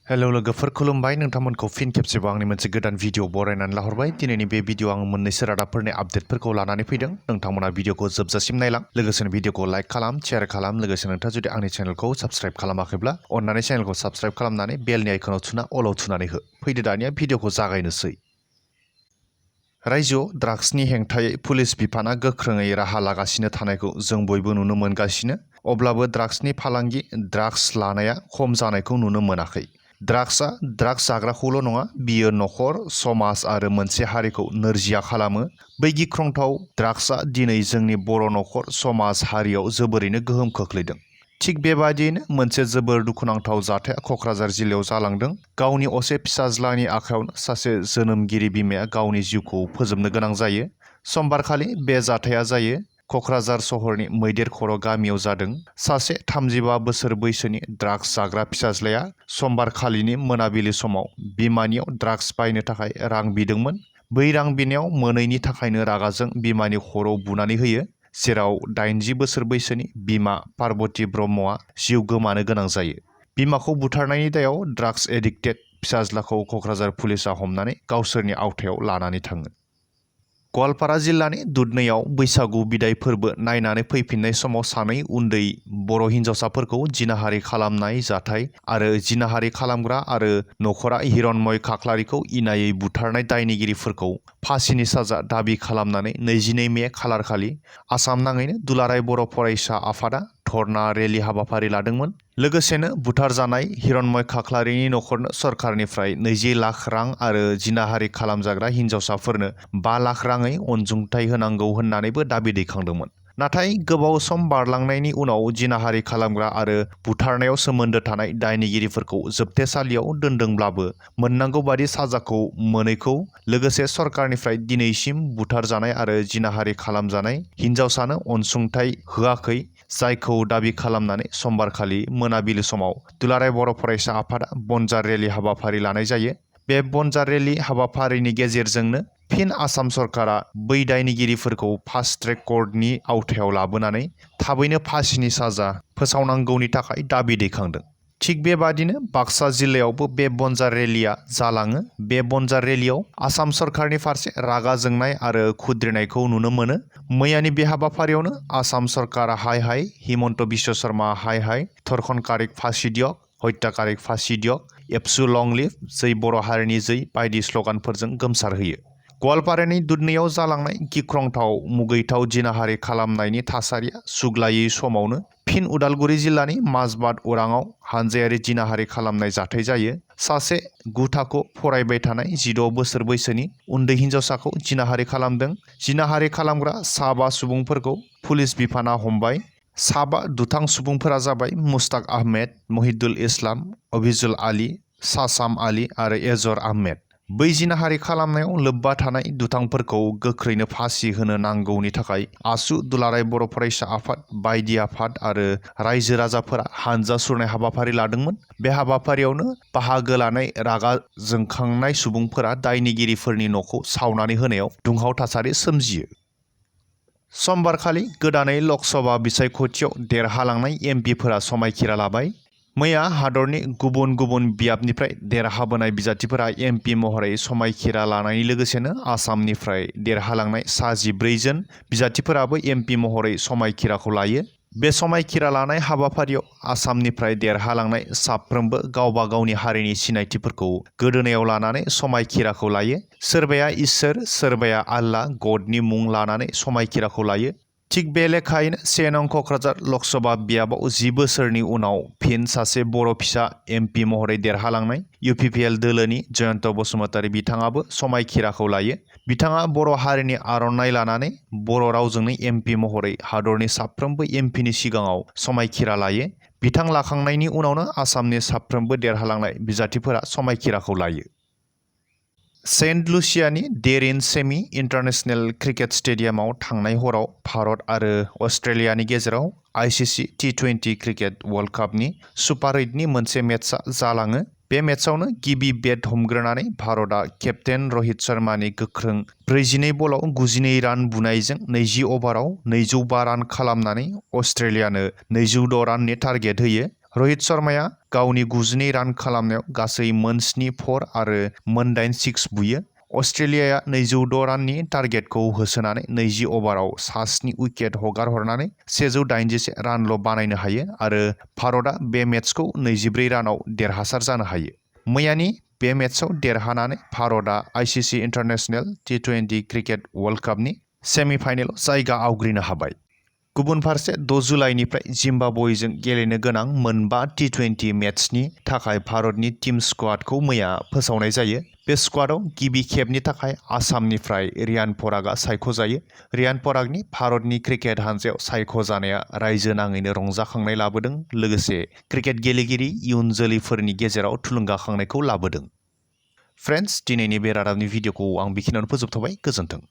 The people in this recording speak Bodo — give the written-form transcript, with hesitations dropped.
हेलौ लोगोफोर खुलुमबाय नोंथांमोनखौ फिन खेबसेबाव आंनि मोनसे गोदान भिडिअ बरायनानै लाहरबाय। दिनैनि बे भिडिअ आं मोननैसो रादाबफोरनि आपडेटफोरखौ लानानै फैदों। नोंथांमोना भिडिअखौ जोबजासिम नायलां, लोगोसेनो भिडिअखौ लाइक खालाम, शेयार खालाम, लोगोसे नोंथाङा जुदि आंनि चेनेलखौ साबस्क्राइब खालामाखैब्ला अन्नानै चेनेलखौ साबस्क्राइब खालामनानै बेलनि आइकनाव थुना अलाव थुनानै हो। फैदो दानिया भिडिअखौ जागायनोसै। रायजोआव ड्राग्सनि हेंथायै पुलिस बिफाना गोख्रोङै राहा लागासिनो थानायखौ जों बयबो नुनो मोनगासिनो। अब्लाबो ड्राग्सनि फालांगि, ड्राग्स लानाया खम जानायखौ नुनो मोनाखै। ड्राग्सआ ड्राग्स जाग्राखौल' नङा, बियो नखर, समाज आरो मोनसे हारिखौ नोरजिया खालामो। बै गिख्रंथाव ड्राग्सआ दिनै जोंनि बर' नखर, समाज, हारियाव जोबोरैनो गोहोम खोख्लैदों। थिग बेबादियैनो मोनसे जोबोर दुखुनांथाव जाथाया क'क्राझार जिल्लायाव जालांदों। गावनि असे फिसाज्लानि आखायावनो सासे जोनोमगिरि बिमाया गावनि जिउखौ फोजोबनो गोनां जायो। समबारखालि बे जाथाया जायो। क'क्राझार सहरनि मैदेर खर' गामियाव जादों। सासे 35 बोसोर बैसोनि ड्राग्स जाग्रा फिसाज्लाया समबारखालिनि मोनाबिलि समाव बिमानियाव ड्राग्स बायनो थाखाय रां बिदोंमोन। बै रां बिनायाव मोनैनि थाखायनो रागाजों बिमानि खर'आव बुनानै होयो, जेराव 80 बोसोर बैसोनि बिमा पार्बती ब्रह्मआ जिउ गोमानो गोनां जायो। बिमाखौ बुथारनायनि दायाव ड्राग्स एडिक्टेड फिसाज्लाखौ क'क्राझार पुलिसआ हमनानै गावसोरनि आवथायाव लानानै थाङो। गवालपारा जिल्लानि दुधनैयाव बैसागु बिदाय फोरबो नायनानै फैफिननाय समाव सानै उन्दै बर' हिन्जावसाफोरखौ जिनाहारि खालामनाय जाथाय आरो जिनाहारि खालामग्रा आरो नखरा हिरण्मय खाख्लारिखौ इनायै बुथारनाय दायनिगिरिफोरखौ फासिनि साजा दाबि खालामनानै 22 मे खालारखालि आसाम नाङैनो दुलाराय बर' फरायसा आफादा धर्ना रेलि हाबाफारि लादोंमोन। लोगोसेनो बुथारजानाय हिरण्मय खाख्लारिनि नखरनो सरकारनिफ्राय 20 लाख रां आरो जिनाहारि खालामजाग्रा हिन्जावसाफोरनो 5 लाख राङै अनसुंथाइ होनांगौ होननानैबो दाबि दैखांदोंमोन। नाथाय गोबाव सम बारलांनायनि उनाव जिनाहारि खालामग्रा आरो बुथारनायाव सोमोन्दो थानाय दायनिगिरिफोरखौ जोबथेसालियाव दोनदोंब्लाबो मोननांगौ बादि साजाखौ मोनैखौ लोगोसे सरकारनिफ्राय दिनैसिम बुथारजानाय आरो जिनाहारि खालामजानाय हिन्जावसानो अनसुंथाइ होआखै, जायखौ दाबि खालामनानै समबारखालि मोनाबिलि समाव दुलाराय बर' फरायसा आफादा बनजार रेलि हाबाफारि लानाय जायो। बे बनजार रेलि हाबाफारिनि गेजेरजोंनो फिन आसाम सरकारा बै दायनिगिरिफोरखौ फास्ट ट्रेक कर्टनि आवथायाव लाबोनानै थाबैनो फासिनि साजा फोसावनांगौनि थाखाय दाबि दैखांदों। थिग बेबादिनो बाक्सा जिल्लायावबो बे बनजार रेलिया जालाङो। बे बनजार रेलियाव आसाम सरकारनि फारसे रागा जोंनाय आरो खुद्रिनायखौ नुनो मोनो। मैयानि बे हाबाफारियावनो आसाम सरकारा हाय हाय, हिमन्त बिश्व शर्मा हाय हाय, थरखनकारिक फासि दियक, हत्याकारिक फासि दियक, एबसु लं लिभ, जै बर' हारिनि जै बायदि स्लगानफोरजों गोमसारहोयो। गवालपारानि दुधनैयाव जालांनाय गिख्रंथाव मुगैथाव जिनाहारि खालामनायनि थासारिया सुग्लायै समावनो फिन उदालगुरि जिल्लानि माजबाद उराङाव हानजायारि जिनाहारि खालामनाय जाथाय जायो। सासे 9 थाखो फरायबाय थानाय 16 बोसोर बैसोनि उन्दै हिन्जावसाखौ जिनाहारि खालामदों। जिनाहारि खालामग्रा 5 सुबुंफोरखौ पुलिस बिफाना हमबाय। 5 दुथां सुबुंफोरा जाबाय मुस्ताक आहमेद, महिदुल इस्लाम, अभिजुल आली, सासाम आली आरो एजर आहमेद। बै जिनाहारि खालामनायाव लोब्बा थानाय दुथांफोरखौ गोख्रैनो फासि होनो नांगौनि थाखाय आसु, दुलाराय बर' फरायसा आफाद, बायदि आफाद आरो रायजो राजाफोरा हानजा सुरनाय हाबाफारि लादोंमोन। बे हाबाफारियावनो बाहागो लानाय रागा जोंखांनाय सुबुंफोरा दायनिगिरिफोरनि न'खौ सावनानै होनायाव दुंहाव थासारि सोमजियो। समबारखालि गोदानै लकसभा बिसायख'थियाव देरहालांनाय एमपिफोरा समायखिरा लाबाय। मैया हादरनि गुबुन गुबुन बियाबनिफ्राय देरहाबोनाय बिजाथिफोरा एमपि महरै समायखिरा लानायनि लोगोसेनो आसामनिफ्राय देरहालांनाय सा 14 जन बिजाथिफोराबो एमपि महरै समायखिराखौ लायो। बे समायखिरा लानाय हाबाफारियाव आसामनिफ्राय देरहालांनाय साफ्रोमबो गावबा गावनि हारिनि सिनायथिफोरखौ गोदोनायाव लानानै समायखिराखौ लायो। सोरबाया इसोर, सोरबाया आल्ला, गडनि मुं लानानै समायखिराखौ लायो। थिग बे लेखायैनो 1 नं क'क्राझार लकसभा बियाबाव 10 बोसोरनि उनाव फिन सासे बर' फिसा एमपि महरै देरहालांनाय इउपिपिएल दोलोनि जयन्त बसुमतारी बिथाङाबो समायखिराखौ लायो। बिथाङा बर' हारिनि आर'नाइ लानानै बर' रावजोंनो एमपि महरै हादरनि साफ्रोमबो एमपिनि सिगाङाव समायखिरा लायो। बिथां लाखांनायनि उनावनो आसामनि साफ्रोमबो देरहालांनाय बिजाथिफोरा समायखिराखौ लायो। सेन्ट लुसियानि डेरिन सेमि इन्टारनेशनेल क्रिकेट स्टेडियामाव थांनाय हराव भारत आरो अस्ट्रेलियानि गेजेराव आईसीसी T20 क्रिकेट वर्ल्ड कापनि सुपार 8नि मोनसे मेचआ जालाङो। बे मेचआवनो गिबि बेट हमग्रोनानै भारतआ केप्तेन रहित शर्मानि गोख्रों 42 बलाव 92 रान बुनायजों 20 अभाराव 205 रान खालामनानै अस्ट्रेलियानो 206 राननि टार्गेट होयो। रहित शर्माया गावनि 92 रान खालामनायाव गासै मोन 7 आरो मोन 8 सिक्स बुयो। अस्ट्रेलियाया 206 राननि टार्गेटखौ होसोनानै 20 अभाराव सा 7 उइकेट हगारहरनानै 181 रानल' बानायनो हायो आरो भारतआ बे मेचखौ 24 रानाव देरहासार जानो हायो। मैयानि बे मेचआव देरहानानै भारतआ ICC international T20 cricket world कापनि सेमिफाइनेलाव जायगा आवग्रिनो हाबाय। गुबुन फारसे 6 जुलाइनिफ्राय जिम्बाब्वेजों गेलेनो गोनां मोन 5 T20 मेचनि थाखाय भारतनि टीम स्क्वाडखौ मैया फोसावनाय जायो। बे स्क्वाडआव गिबि खेबनि थाखाय आसामनिफ्राय रियान परागआ सायख'जायो। रियान परागनि भारतनि क्रिकेट हानजायाव सायख'जानाया रायजो नाङैनो रंजाखांनाय लाबोदों लोगोसे क्रिकेट गेलेगिरि इयुन जोलैफोरनि गेजेराव थुलुंगाखांनायखौ लाबोदों। फ्रेन्ड्स, दिनैनि बे रादाबनि भिडिअखौ आं बेखिनियावनो फोजोबथ'बाय। गोजोन्थों।